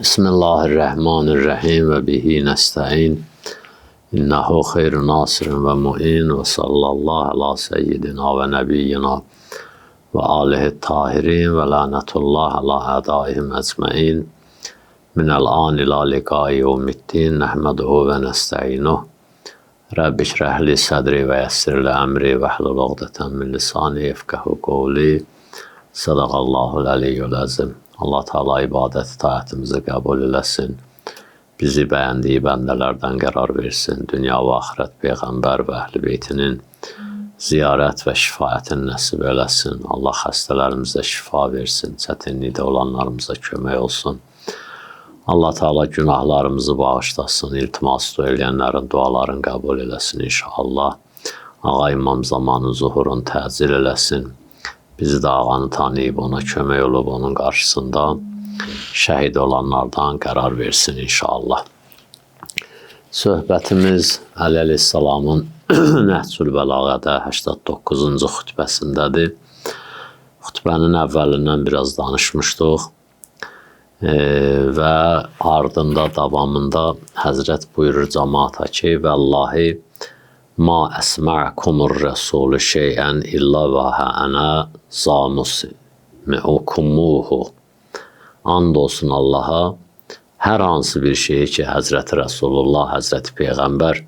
Bismillahirrahmanirrahim və bihi nəstəin. İnnehu xeyru nasirin və muin və sallallahu ala seyyidina və nəbiyyina və alihi tahirin və lənətullah ala ədaihim əcməin. Minəl an ila liqai yevmiddin nəhməduhu və nəstəinuh. Rəbbi şrəh li sədri və yəssir li əmri və hlul uqdətən min lisani yefqəhu qovli. Sadaqallahul əliyyül əzim. Allah Teala ibadət itaətimizi qəbul eləsin. Bizi bəyəndiyi bəndələrdən qərar versin. Dünya və axirət peyğəmbər və əhl-i beytinin ziyarət və şifaətini nəsib eləsin. Allah xəstələrimizə şifa versin, çətinlikdə olanlarımıza kömək olsun. Allah Teala günahlarımızı bağışlasın, iltimas eləyənlərin dualarını qəbul eləsin inşallah. Ağa İmam zamanı zuhurun təcil eləsin. Bizi də ağanı tanıyıb ona kömək olub onun qarşısında şəhid olanlardan qərar versin inşallah. Söhbətimiz Əli əleyhissalamın Nəhcül Bəlağədə 89-cu xütbəsindədir. Xütbənin əvvəlindən biraz danışmışdıq və ardında, davamında Həzrət buyurur cəmaata ki, Vəllahi ma əsma'kumur rəsulü şeyən illə və ənə zamusmi'ukumuhu. And olsun Allaha, hər hansı bir şeyi ki, Həzrəti Rəsulullah, Həzrəti Peyğəmbər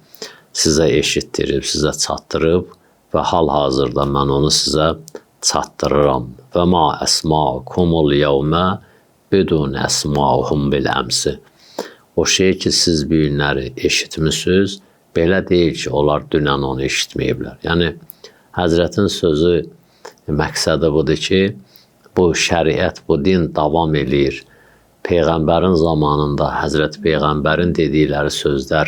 sizə eşitdirib, sizə çatdırıb və hal-hazırda mən onu sizə çatdırıram. Və ma əsma'kumul yevmə bidun əsma'uhum bil əmsi. O şey ki, siz bu günləri eşitmişsiniz, belə deyil ki, onlar dünən onu eşitməyiblər. Yəni, Həzrətin sözü, məqsədi budur ki, bu şəriət, bu din davam eləyir. Peyğəmbərin zamanında Həzrət Peyğəmbərin dedikləri sözlər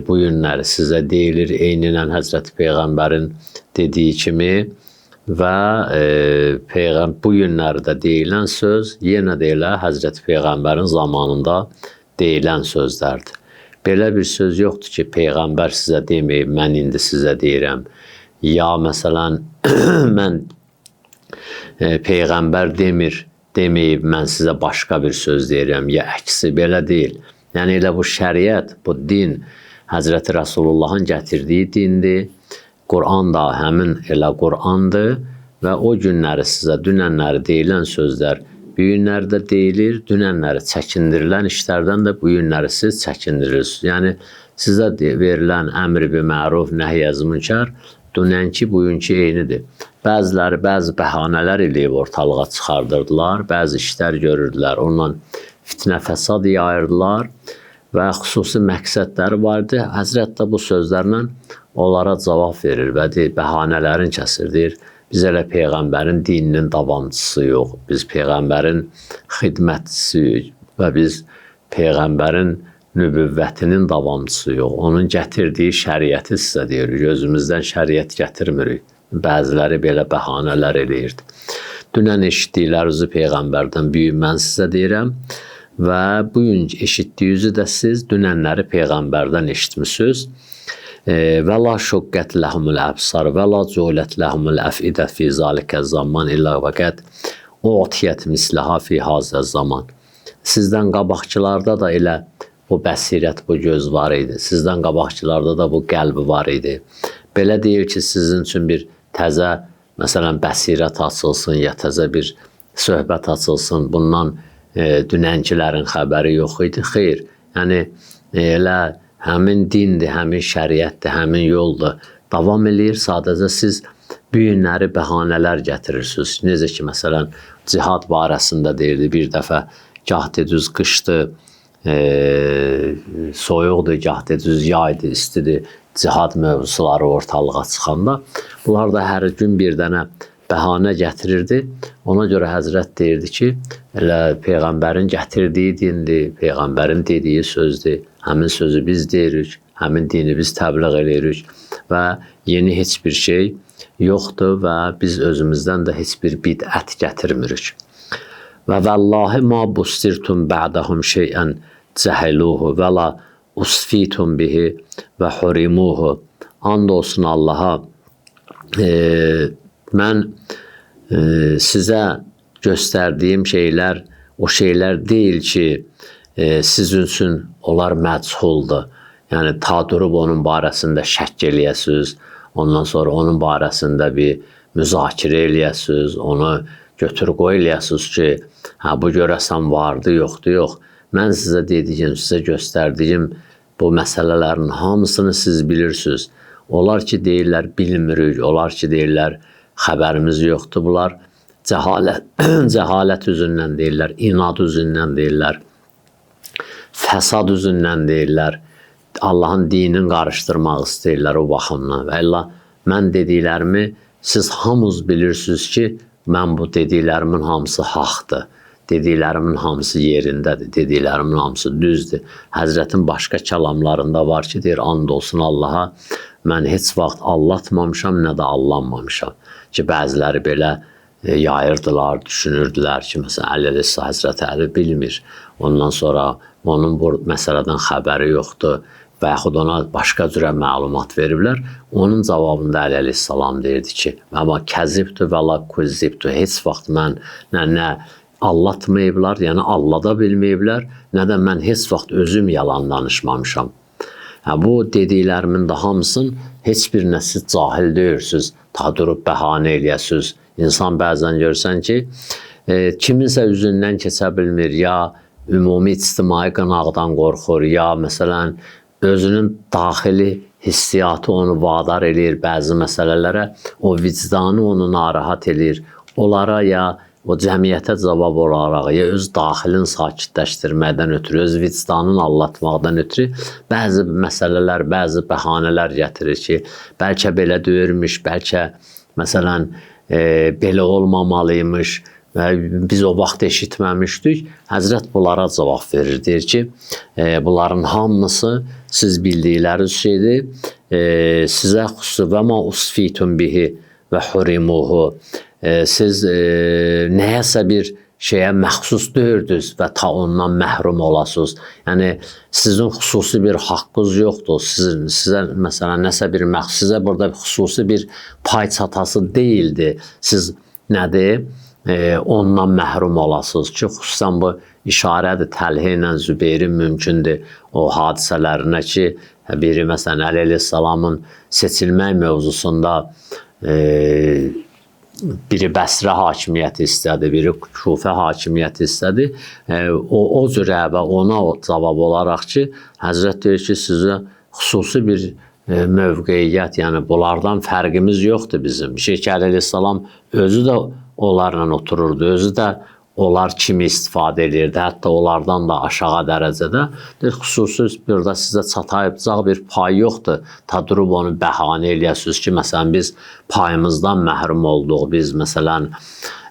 bu günləri sizə deyilir, eynilə Həzrət Peyğəmbərin dediyi kimi və bu günlərdə deyilən söz yenə də elə Həzrət Peyğəmbərin zamanında deyilən sözlərdir. Belə bir söz yoxdur ki, Peyğəmbər sizə deməyib, mən indi sizə deyirəm. Ya məsələn, mən Peyğəmbər demir, deməyib, mən sizə başqa bir söz deyirəm, ya əksi, belə deyil. Yəni elə bu şəriət, bu din Həzrəti Rəsulullahın gətirdiyi dindir. Quran da həmin elə Qurandır və o günləri sizə dünənləri deyilən sözlər bu günlərdə deyilir, dünənləri çəkindirilən işlərdən də bu günləri siz çəkindirirsiniz. Yəni sizə verilən əmr bi məruf, nəhy-əz münkər dünənki, bugünkü eynidir. Bəziləri bəzi bəhanələr eləyib ortalığa çıxardırdılar, bəzi işlər görürdülər, onunla fitnə fəsad yayırdılar və xüsusi məqsədləri var idi. Həzrət də bu sözlərlə onlara cavab verir və deyir, bəhanələrin kəsir, deyir, biz elə Peyğəmbərin dininin davamçısıyıq, biz Peyğəmbərin xidmətçisiyik və biz Peyğəmbərin nübüvvətinin davamçısıyıq. Onun gətirdiyi şəriəti sizə deyirik, özümüzdən şəriət gətirmirik. Bəziləri belə bəhanələr eləyirdi. Dünən eşitdiklərinizi Peyğəmbərdən bu gün mən sizə deyirəm və bu gün eşitdiyinizi də siz dünənləri Peyğəmbərdən eşitmişsiniz. Və la şuqqət ləhumul əbsar və la culət ləhumul əfidə fi zalikə zaman illə və qəd u'tiyət misləha fi hazə zaman. Sizdən qabaqçılarda da elə bu bəsirət, bu göz var idi. Sizdən qabaqçılarda da bu qəlb var idi. Belə deyil ki, sizin üçün bir təzə, məsələn, bəsirət açılsın ya təzə bir söhbət açılsın. Bundan dünənkilərin xəbəri yox idi. Xeyr, yəni elə həmin dindir, həmin şəriətdir, həmin yoldur. Davam eləyir, sadəcə siz bu günləri bəhanələr gətirirsiniz. Necə ki, məsələn, cihad barəsində deyirdi bir dəfə, gah dediniz qışdır, soyuqdur, gah dediniz yaydır, istidir, cihad mövzuları ortalığa çıxanda. Bunlar da hər gün bir dənə bəhanə gətirirdi. Ona görə Həzrət deyirdi ki, elə Peyğəmbərin gətirdiyi dindir, Peyğəmbərin dediyi sözdür. Həmin sözü biz deyirik, həmin dini biz təbliğ eləyirik və yeni heç bir şey yoxdur və biz özümüzdən də heç bir bidət gətirmirik. Və vəllahi ma bustirtum ba'dahum şeyən cəhiluhu və la usfitum bihi və hurimuhu. And olsun Allaha, mən sizə göstərdiyim şeylər o şeylər deyil ki, sizin üçün onlar məchuldur. Yəni ta durub onun barəsində şəkk eləyəsiniz, ondan sonra onun barəsində bir müzakirə eləyəsiniz, onu götür qoy eləyəsiniz ki, hə bu görəsən vardı, yoxdur, yox. Mən sizə dediyim, sizə göstərdiyim bu məsələlərin hamısını siz bilirsiniz. Onlar ki deyirlər bilmirik, onlar ki deyirlər xəbərimiz yoxdur. Bunlar cəhalət üzündən deyirlər, inad üzündən deyirlər, fəsad üzündən deyirlər. Allahın dinini qarışdırmaq istəyirlər o baxımdan. Və illa mən dediklərimi siz hamınız bilirsiniz ki, mən bu dediklərimin hamısı haqdır. Dediklərimin hamısı yerindədir, dediklərimin hamısı düzdür. Həzrətin başqa kəlamlarında var ki, deyir, and olsun Allaha, mən heç vaxt allatmamışam, nə də allanmamışam. Ki, bəziləri belə yayırdılar, düşünürdülər ki, məsələn, Əli əleyhissalam Həzrəti Əli bilmir. Ondan sonra onun bu məsələdən xəbəri yoxdur və yaxud ona başqa cürə məlumat veriblər. Onun cavabında Əli əleyhissalam deyirdi ki, amma kəzibdir və la kuzzibdir. Heç vaxt mən nə allatmayıblar, yəni allada bilməyiblər, nə də mən heç vaxt özüm yalan danışmamışam. Hə, bu dediklərimin də hamısının heç birinə siz cahil deyirsiniz, ta durub bəhanə eləyəsiniz. İnsan bəzən görsən ki, kiminsə üzündən keçə bilmir, ya ümumi ictimai qınaqdan qorxur, ya məsələn özünün daxili hissiyatı onu vadar eləyir bəzi məsələlərə, o vicdanı onu narahat eləyir. Onlara ya o cəmiyyətə cavab olaraq, ya öz daxilini sakitləşdirməkdən ötürü, öz vicdanını allatmaqdan ötürü bəzi məsələlər, bəzi bəhanələr gətirir ki, bəlkə belə deyirmiş, bəlkə məsələn belə olmamalıymış və biz o vaxt eşitməmişdik. Həzrət bunlara cavab verir. Deyir ki, bunların hamısı siz bildikləriniz şeydir. Sizə xüsusi və ma usfitun bihi və hurimuhu. Siz nəyəsə bir şeyə məxsus deyirdiniz və ta ondan məhrum olasınız. Yəni sizin xüsusi bir haqqınız yoxdur. Sizin, sizə məsələn nəsə bir sizə burada xüsusi bir pay çatası deyildi. Siz nədir? Ondan məhrum olasınız ki, xüsusən bu işarədir Təlhə ilə Zübeyrin mümkündür o hadisələrinə ki, biri məsələn Əli əleyhissalamın seçilmək mövzusunda biri Bəsrə hakimiyyəti istədi, biri Kufə hakimiyyəti istədi. O cürə və ona cavab olaraq ki, Həzrət deyir ki, sizə xüsusi bir mövqeyiyyət, yəni bunlardan fərqimiz yoxdur bizim. Şeyh Əli əleyhissalam özü də onlarla otururdu, özü də onlar kimi istifadə edirdi, hətta onlardan da aşağı dərəcədə. Deyir, xüsusi burada sizə çatacaq bir pay yoxdur. Ta durub onu bəhanə eləyəsiniz ki, məsələn, biz payımızdan məhrum olduq, biz məsələn,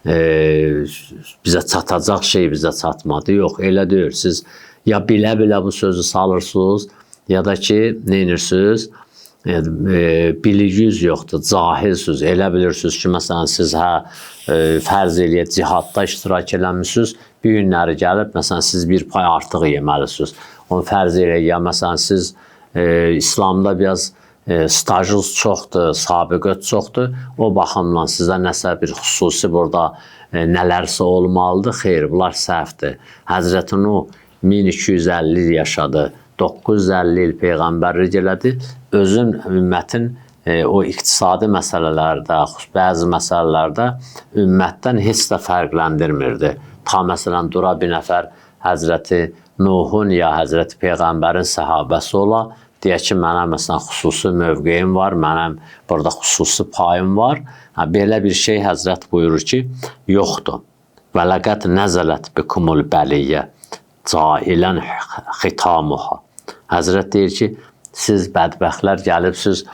bizə çatacaq şey bizə çatmadı. Yox, elə deyir, siz ya bilə-bilə bu sözü salırsınız, ya da ki, nə edirsiniz? Bilginiz yoxdur, cahilsiniz. Elə bilirsiniz ki, məsələn, siz fərz eləyək cihadda iştirak eləmişsiniz, bir günləri gəlib, məsələn, siz bir pay artıq yeməlisiniz. Onu fərz eləyək, ya məsələn, siz İslamda biraz stajınız çoxdur, sabiqə çoxdur, o baxımdan sizə nəsə bir xüsusi burada nələrsə olmalıdır. Xeyr, bunlar səhvdir. Həzrəti Nuh 1250 il yaşadı. 950 il peyğəmbərlik elədi. Özün ümmətin o iqtisadi məsələlərdə, bəzi məsələlərdə ümmətdən heç də fərqləndirmirdi. Ta məsələn dura bir nəfər Həzrəti Nuhun ya Həzrəti Peyğəmbərin səhabəsi ola, deyə ki, mənə məsələn xüsusi mövqeyim var, mənim burada xüsusi payım var. Hə, belə bir şey Həzrət buyurur ki, yoxdur. Və ləqəd nəzələt bikumul bəliyyə cailən xitamuha. Həzrət deyir ki, siz bədbəxtlər gəlibsiz,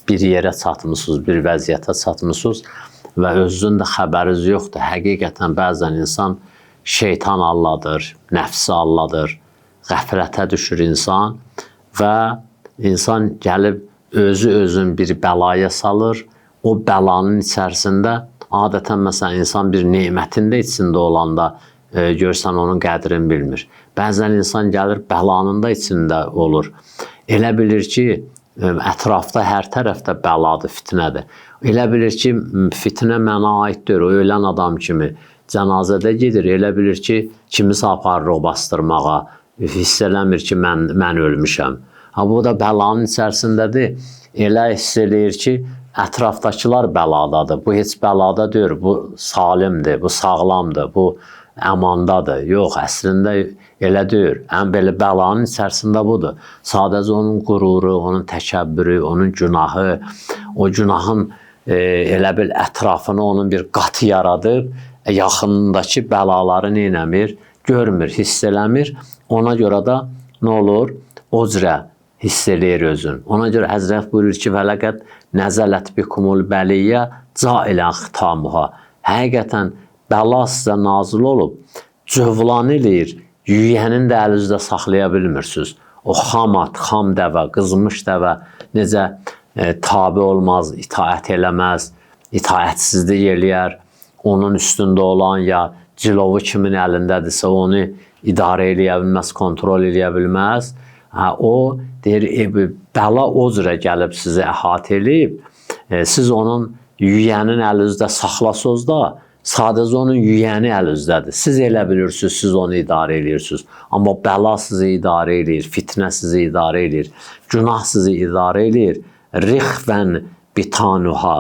bir yerə çatmısınız, bir vəziyyətə çatmısınız və özünüzün də xəbəriniz yoxdur. Həqiqətən bəzən insan şeytan alladır, nəfsi alladır, qəflətə düşür insan və insan gəlib özü özün bir bəlaya salır. O bəlanın içərisində adətən məsələn insan bir nemətin də içində olanda görsən onun qədrini bilmir. Bəzən insan gəlir bəlanın da içində olur. Elə bilir ki, ətrafda hər tərəfdə bəladır, fitnədir. Elə bilir ki, fitnə mənə aid deyil, o ölən adam kimi. cənazədə gedir, elə bilir ki, kimisə aparırıq bastırmağa, hiss eləmir ki, mən ölmüşəm. Ha, bu da bəlanın içərisindədir. Elə hiss eləyir ki, ətrafdakılar bəladadır. Bu heç bəlada deyil, bu salimdir, bu sağlamdır, bu əmandadır. Yox, əslində elə deyil. Ən belə bəlanın içərisində budur. Sadəcə onun qüruru, onun təkəbbürü, onun günahı, o günahın elə bil ətrafını onun bir qatı yaradıb, yaxınındakı bəlaları neynəmir? Görmür, hiss eləmir. Ona görə də nə olur? O cürə hiss eləyir özün. Ona görə Həzrət buyurur ki, vələqəd nəzələt bikumul bəliyyə cailən xitamuha. Həqiqətən bəla sizə nazil olub, cövlan eləyir, yüyənin də əlinizdə saxlaya bilmirsiniz. O xam at, xam dəvə, qızmış dəvə necə tabi olmaz, itaət eləməz, itaətsizlik eləyər, onun üstündə olan ya cilovu kimin əlindədirsə onu idarə eləyə bilməz, kontrol eləyə bilməz. Hə, o deyir, bəla o cürə gəlib sizi əhatə eləyib, siz onun yüyənin əlinizdə saxlasınız da, sadəcə onun yüyəni əlinizdədir. Siz elə bilirsiniz, siz onu idarə eləyirsiniz. Amma bəla sizi idarə eləyir, fitnə sizi idarə eləyir, günah sizi idarə eləyir. Rixvən bitanuha.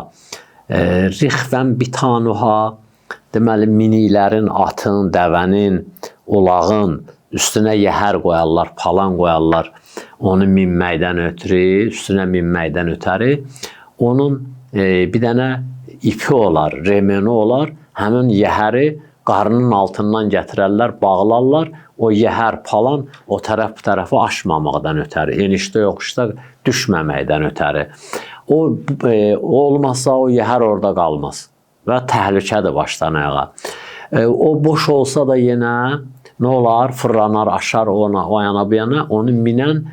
Rixvən bitanuha, deməli, miniklərin, atın, dəvənin, ulağın üstünə yəhər qoyarlar, palan qoyarlar. Onu minməkdən ötürü, üstünə minməkdən ötəri onun bir dənə ipi olar, remeni olar. Həmin yəhəri qarnının altından gətirərlər, bağlarlar. O yəhər, palan o tərəf bu tərəfə aşmamaqdan ötəri, enişdə yoxuşda düşməməkdən ötəri. O olmasa o yəhər orada qalmaz və təhlükədir başdan ayağa. O boş olsa da yenə nə olar? Fırlanar, aşar ona, o yana bu yana. Onu minən,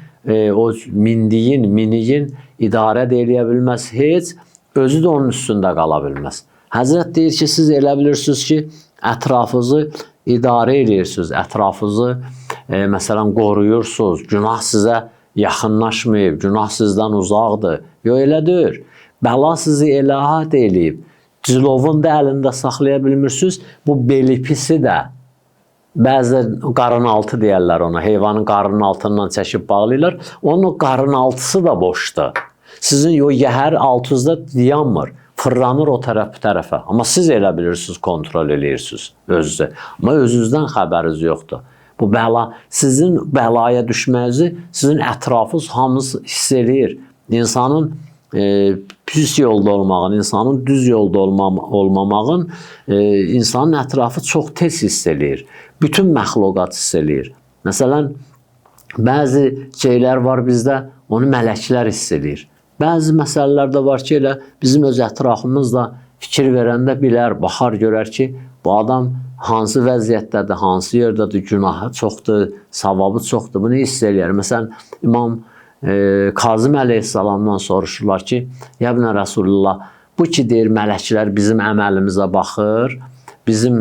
o mindiyin, miniyin idarə də eləyə bilməz heç, özü də onun üstündə qala bilməz. Həzrət deyir ki, siz elə bilirsiniz ki, ətrafınızı idarə edirsiniz, ətrafınızı məsələn qoruyursunuz, günah sizə yaxınlaşmayıb, günah sizdən uzaqdır. Yox, elə deyil. Bəla sizi elə əhatə eləyib, cilovun da əlində saxlaya bilmirsiniz, bu belipisi də, bəzi qarın altı deyərlər ona, heyvanın qarının altından çəkib bağlayırlar, onun o qarın altısı da boşdur. Sizin o yəhər altınızda dayanmır, fırlanır o tərəf bu tərəfə. Amma siz elə bilirsiniz, kontrol eləyirsiniz özünüzü. Amma özünüzdən xəbəriniz yoxdur. Bu bəla, sizin bəlaya düşməyinizi sizin ətrafınız hamınız hiss eləyir. İnsanın pis yolda olmağın, insanın düz yolda olmamağın, insanın ətrafı çox tez hiss eləyir. Bütün məxluqat hiss eləyir. Məsələn, bəzi şeylər var bizdə, onu mələklər hiss eləyir. Bəzi məsələlər də var ki, elə bizim öz ətrafımız da fikir verəndə bilər, baxar, görər ki, bu adam hansı vəziyyətdədir, hansı yerdədir, günahı çoxdur, savabı çoxdur, bunu hiss eləyər. Məsələn, İmam Kazım əleyhissalamdan soruşurlar ki, ya ibn Rəsulullah, bu ki deyir, mələklər bizim əməlimizə baxır, bizim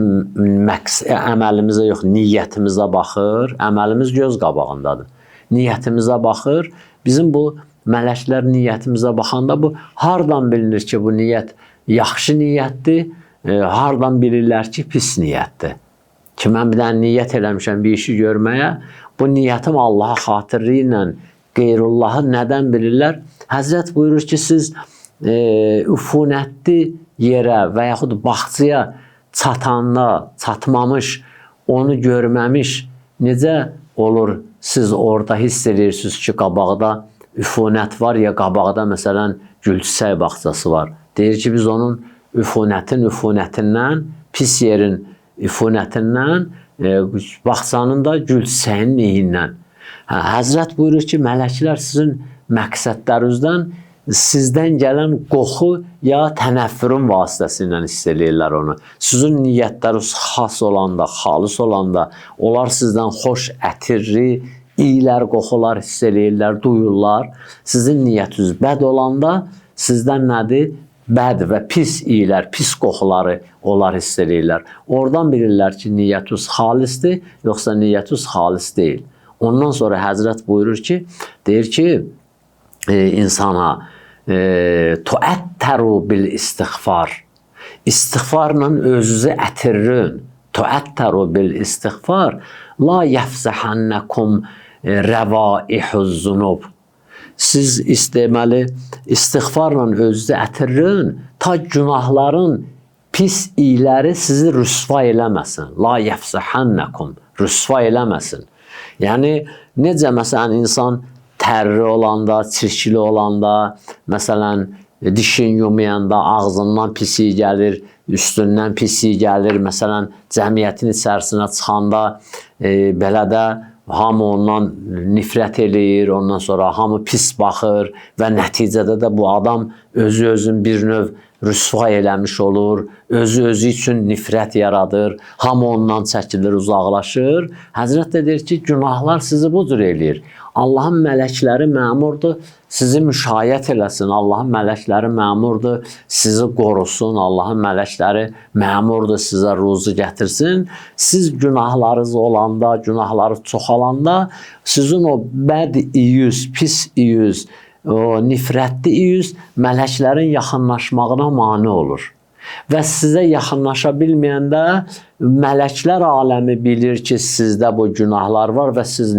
əməlimizə yox, niyyətimizə baxır, əməlimiz göz qabağındadır. Niyyətimizə baxır, bizim bu mələklər niyyətimizə baxanda bu hardan bilinir ki, bu niyyət yaxşı niyyətdir, hardan bilirlər ki, pis niyyətdir. Ki, mən bir dənə niyyət eləmişəm bir işi görməyə, bu niyyətim Allaha xatirliyi ilə qeyrullahı nədən bilirlər? Həzrət buyurur ki, siz üfunətli yerə və yaxud bağçaya çatanda, çatmamış, onu görməmiş, necə olur siz orada hiss edirsiniz ki, qabaqda üfunət var ya qabaqda məsələn gülçiçək bağçası var. Deyir ki, biz onun üfunətin üfunətindən, pis yerin üfunətindən, bağçanın da gülçiçəyin iyindən. Hə, Həzrət buyurur ki, mələklər sizin məqsədlərinizdən, sizdən gələn qoxu ya tənəffürün vasitəsilə hiss eləyirlər onu. Sizin niyyətləriniz xas olanda, xalis olanda, onlar sizdən xoş ətirli iylər, qoxular hiss eləyirlər, duyurlar. Sizin niyyətiniz bəd olanda sizdən nədir? Bəd və pis iylər, pis qoxuları onlar hiss eləyirlər. Oradan bilirlər ki, niyyətiniz xalisdir, yoxsa niyyətiniz xalis deyil. Ondan sonra Həzrət buyurur ki, deyir ki, insana tuəttəru bil istiğfar. İstiğfarla özünüzü ətirrin. Tuəttəru bil istiğfar la yəfzəhənləkum rəvaihuz zunub. Siz isteməli istiğfarla özünüzü ətirrin ta günahların pis iyləri sizi rüsva eləməsin. La yəfzəhənləkum, rüsva eləməsin. Yəni necə məsələn insan tərli olanda, çirkli olanda, məsələn dişin yumayanda ağzından pis iyi gəlir, üstündən pis iyi gəlir. Məsələn, cəmiyyətin içərisinə çıxanda belə də hamı ondan nifrət eləyir, ondan sonra hamı pis baxır və nəticədə də bu adam özü özün bir növ rüsva eləmiş olur, özü özü üçün nifrət yaradır, hamı ondan çəkilir, uzaqlaşır. Həzrət də deyir ki, günahlar sizi bu cür eləyir. Allahın mələkləri məmurdur, sizi müşayiət eləsin. Allahın mələkləri məmurdur, sizi qorusun. Allahın mələkləri məmurdur, sizə ruzu gətirsin. Siz günahlarınız olanda, günahları çoxalanda, sizin o bəd iyüz, pis iyüz, o nifrətli iyüz mələklərin yaxınlaşmağına mane olur. Və sizə yaxınlaşa bilməyəndə mələklər aləmi bilir ki, sizdə bu günahlar var və siz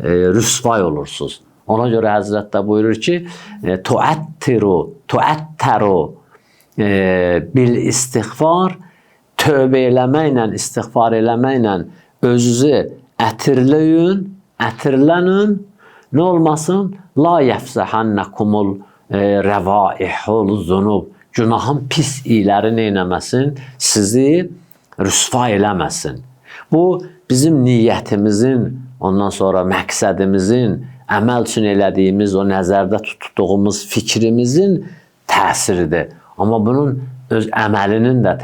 rüsvay olursunuz. Ona görə Həzrət də buyurur ki, tuəttəru bil istiğfar, tövbə eləməklə, istiğfar eləməklə özünüzü ətirləyin, ətirlənin, nə olmasın? La yəfzəhənləkumul rəvaihul zunub. Günahın pis iyləri nə eləməsin? Sizi rüsva eləməsin. Bu bizim niyyətimizin, ondan sonra məqsədimizin, əməl üçün elədiyimiz, o nəzərdə tutduğumuz fikrimizin təsiridir. Amma bunun öz əməlinin də,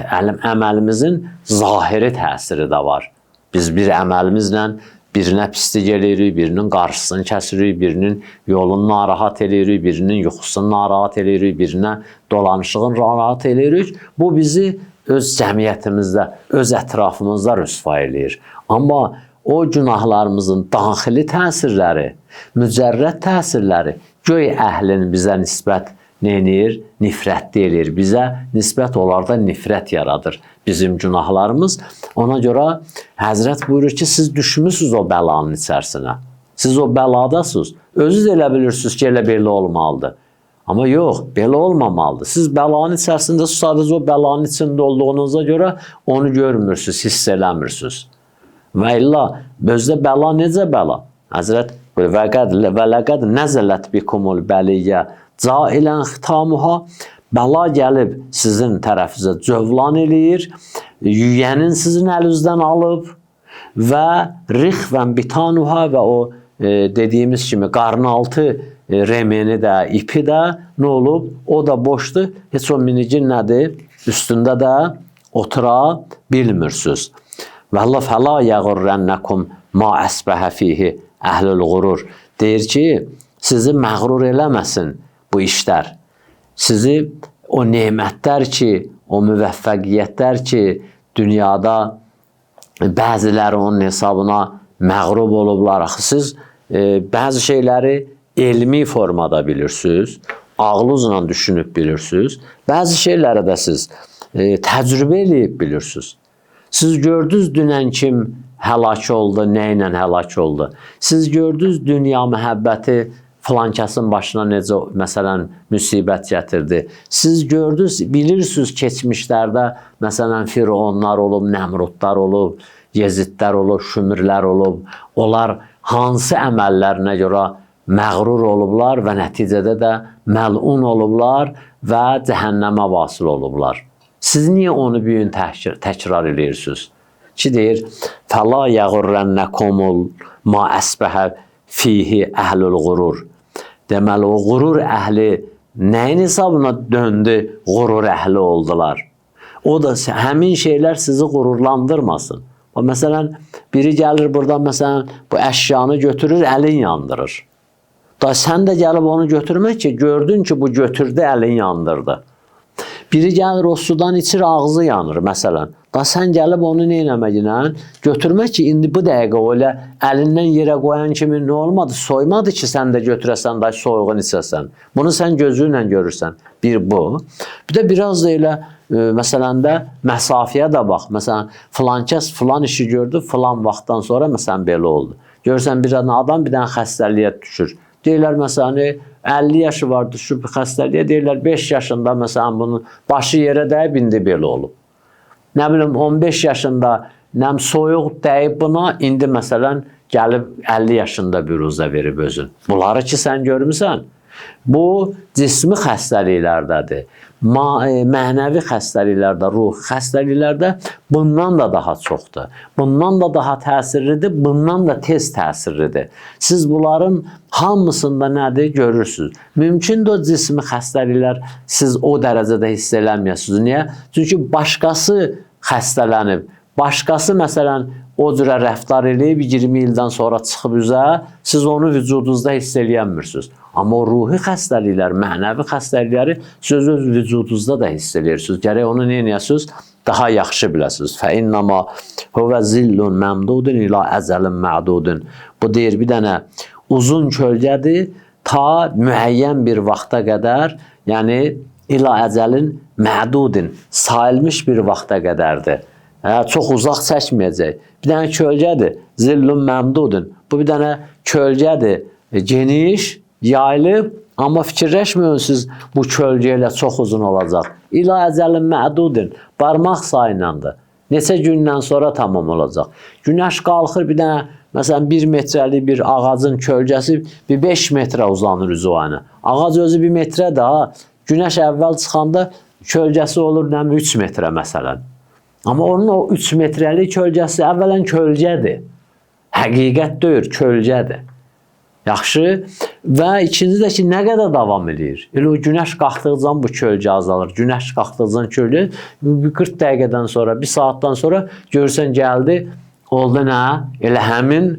əməlimizin zahiri təsiri də var. Biz bir əməlimizlə birinə pislik eləyirik, birinin qarşısını kəsirik, birinin yolunu narahat eləyirik, birinin yuxusunu narahat eləyirik, birinə dolanışığını narahat eləyirik. Bu bizi öz cəmiyyətimizdə, öz ətrafımızda rüsva eləyir. Amma o günahlarımızın daxili təsirləri, mücərrəd təsirləri göy əhlinin bizə nisbət nə eləyir? Nifrətli eləyir. Bizə nisbət onlarda nifrət yaradır bizim günahlarımız. Ona görə Həzrət buyurur ki, siz düşmüsünüz o bəlanın içərisinə. Siz o bəladasınız. Özünüz elə bilirsiniz ki, elə belə olmalıdır. Amma yox, belə olmamalıdır. Siz bəlanın içərisində, sadəcə o bəlanın içində olduğunuza görə onu görmürsünüz, hiss eləmirsiniz. Və illa özdə bəla necə bəla? Həzrət buyurur, və ləqəd nəzələt bikumul bəliyyə cailən xitamuha, bəla gəlib sizin tərəfinizə cövlan eləyir, yüyənin sizin əlinizdən alıb və rixvən bitanuha və o dediyimiz kimi qarnaltı remeni də, ipi də nə olub? O da boşdur. Heç o minicin nədir? Üstündə də otura bilmirsiniz. Və Allah fəla yəğurrənləkum ma əsbəhə fihi əhlül qurur. Deyir ki, sizi məğrur eləməsin bu işlər. Sizi o nemətlər ki, o müvəffəqiyyətlər ki, dünyada bəziləri onun hesabına məğrub olublar. Axı siz bəzi şeyləri elmi formada bilirsiniz, ağlınızla düşünüb bilirsiniz. Bəzi şeyləri də siz təcrübə eləyib bilirsiniz. Siz gördünüz dünən kim həlak oldu, nə ilə həlak oldu. Siz gördünüz dünya məhəbbəti filankəsin başına necə məsələn müsibət gətirdi. Siz gördünüz, bilirsiniz keçmişlərdə məsələn Fironlar olub, Nəmrudlar olub, Yezidlər olub, Şümürlər olub. Onlar hansı əməllərinə görə məğrur olublar və nəticədə də məlun olublar və cəhənnəmə vasıl olublar. Siz niyə onu bu gün təkrar eləyirsiniz? Ki deyir, fəla yəğurrənləkumul ma əsbəhə fihi əhlül qurur. Deməli, o qurur əhli nəyin hesabına döndü, qurur əhli oldular? O da həmin şeylər sizi qururlandırmasın. O, məsələn, biri gəlir buradan, məsələn, bu əşyanı götürür, əlin yandırır. Da sən də gəlib onu götürmək ki, gördün ki, bu götürdü, əlin yandırdı. Biri gəlir o sudan içir, ağzı yanır məsələn. Da sən gəlib onu nə eləməklə? Götürmək ki, indi bu dəqiqə o elə əlindən yerə qoyan kimi nə olmadı? Soymadı ki, sən də götürəsən, da soyuğun içəsən. Bunu sən gözünlə görürsən. Bir bu. Bir də biraz da elə məsələn də məsafəyə də bax. Məsələn, filan kəs filan işi gördü, filan vaxtdan sonra məsələn belə oldu. Görürsən bir adam bir dənə xəstəliyə düşür. Deyirlər məsələn 50 yaşı var, düşüb xəstəliyə, deyirlər 5 yaşında məsələn bunun başı yerə dəyib indi belə olub. Nə bilim 15 yaşında nəm soyuq dəyib buna, indi məsələn gəlib 50 yaşında büruzə verib özün. Bunları ki sən görmüsən. Bu cismi xəstəliklərdədir. Mənəvi xəstəliklərdə, ruhi xəstəliklərdə bundan da daha çoxdur. Bundan da daha təsirlidir, bundan da tez təsirlidir. Siz bunların hamısında nədir görürsünüz. Mümkündür o cismi xəstəliklər siz o dərəcədə hiss eləməyəsiniz. Niyə? Çünki başqası xəstələnib. Başqası məsələn o cürə rəftar eləyib 20 ildən sonra çıxıb üzə, siz onu vücudunuzda hiss eləyənmirsiniz. Amma o ruhi xəstəliklər, mənəvi xəstəlikləri siz öz vücudunuzda da hiss eləyirsiniz. Gərək onu nə edəsiniz? Daha yaxşı biləsiniz. Fə innama huvə zillun məmdudun ila əzəlin mədudun. Bu deyir bir dənə uzun kölgədir ta müəyyən bir vaxta qədər, yəni ila əcəlin mədudin, sayılmış bir vaxta qədərdir. Hə, çox uzaq çəkməyəcək. Bir dənə kölgədir, zillun məmdudun. Bu bir dənə kölgədir, geniş, yayılıb, amma fikirləşməyin siz bu kölgə ilə çox uzun olacaq. İla əcəlin mədudin, barmaq sayınlandır. Neçə gündən sonra tamam olacaq. Günəş qalxır bir dənə, məsələn 1 metrəlik bir ağacın kölgəsi bir 5 metrə uzanır üzü o yana. Ağac özü 1 metrədir ha. Günəş əvvəl çıxanda kölgəsi olur nə 3 metrə məsələn. Amma onun o 3 metrəlik kölgəsi əvvələn kölgədir. Həqiqət deyil, kölgədir. Yaxşı. Və ikinci də ki, nə qədər davam eləyir? Elə o günəş qalxdıqca bu kölgə azalır. Günəş qalxdıqca kölgə 40 dəqiqədən sonra, 1 saatdan sonra görürsən gəldi, oldu nə? Elə həmin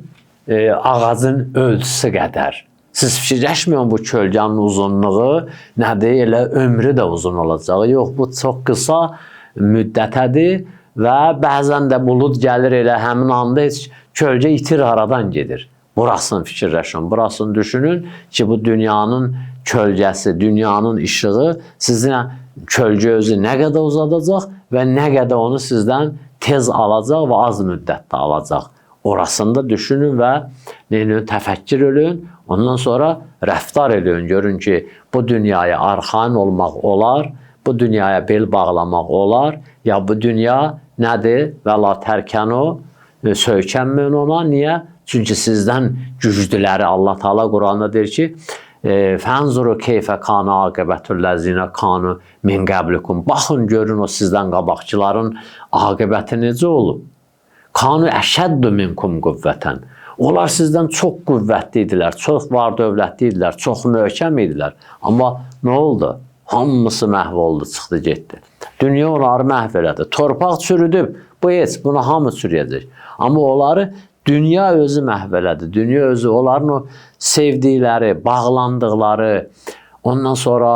ağacın ölçüsü qədər. Siz fikirləşməyin bu kölgənin uzunluğu nədir? Elə ömrü də uzun olacaq. Yox, bu çox qısa müddətədir və bəzən də bulud gəlir elə həmin anda heç kölgə itir, aradan gedir. Burasını fikirləşin, burasını düşünün ki, bu dünyanın kölgəsi, dünyanın işığı sizin kölgə özü nə qədər uzadacaq və nə qədər onu sizdən tez alacaq və az müddətdə alacaq. Orasını da düşünün və təfəkkür eləyin. Ondan sonra rəftar eləyin. Görün ki, bu dünyaya arxayın olmaq olar, bu dünyaya bel bağlamaq olar. Ya bu dünya nədir? Və la tərkənu, söykənməyin ona. Niyə? Çünki sizdən güclüləri Allah Teala Quranda deyir ki, fənzuru keyfə kana aqibətüllezine kanu min qəblikum. Baxın görün o sizdən qabaqçıların aqibəti necə olub. Kanu əşəddü minkum qüvvətən. Onlar sizdən çox qüvvətli idilər, çox var dövlətli idilər, çox möhkəm idilər. Amma nə oldu? Hamısı məhv oldu, çıxdı, getdi. Dünya onları məhv elədi. Torpaq çürüdüb. Bu heç, bunu hamı çürüyəcək. Amma onları dünya özü məhv elədi. Dünya özü onların o sevdikləri, bağlandıqları, ondan sonra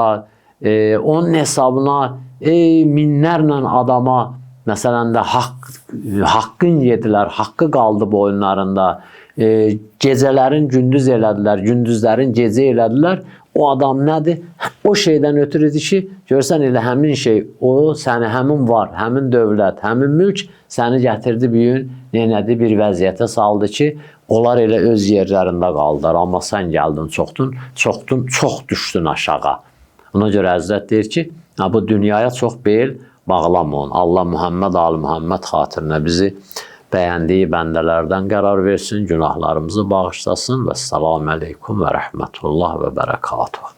onun hesabına minlərlə adama məsələn də haqqın yedilər, haqqı qaldı boyunlarında. Gecələrin gündüz elədilər, gündüzlərin gecə elədilər. O adam nədir? O şeydən ötürüdür ki, görsən elə həmin şey, o səni həmin var, həmin dövlət, həmin mülk səni gətirdi bu gün, nədir bir vəziyyətə saldı ki, onlar elə öz yerlərində qaldılar. Amma sən gəldin, çoxdun, çoxdun, çox düşdün aşağı. Ona görə Həzrət deyir ki, bu dünyaya çox bel bağlamayın. Allah Muhammed, Ali Muhammed xatirinə bizi bəyəndiyi bəndələrdən qərar versin, günahlarımızı bağışlasın və salam əleykum və rəhmətullah və bərəkatuhu.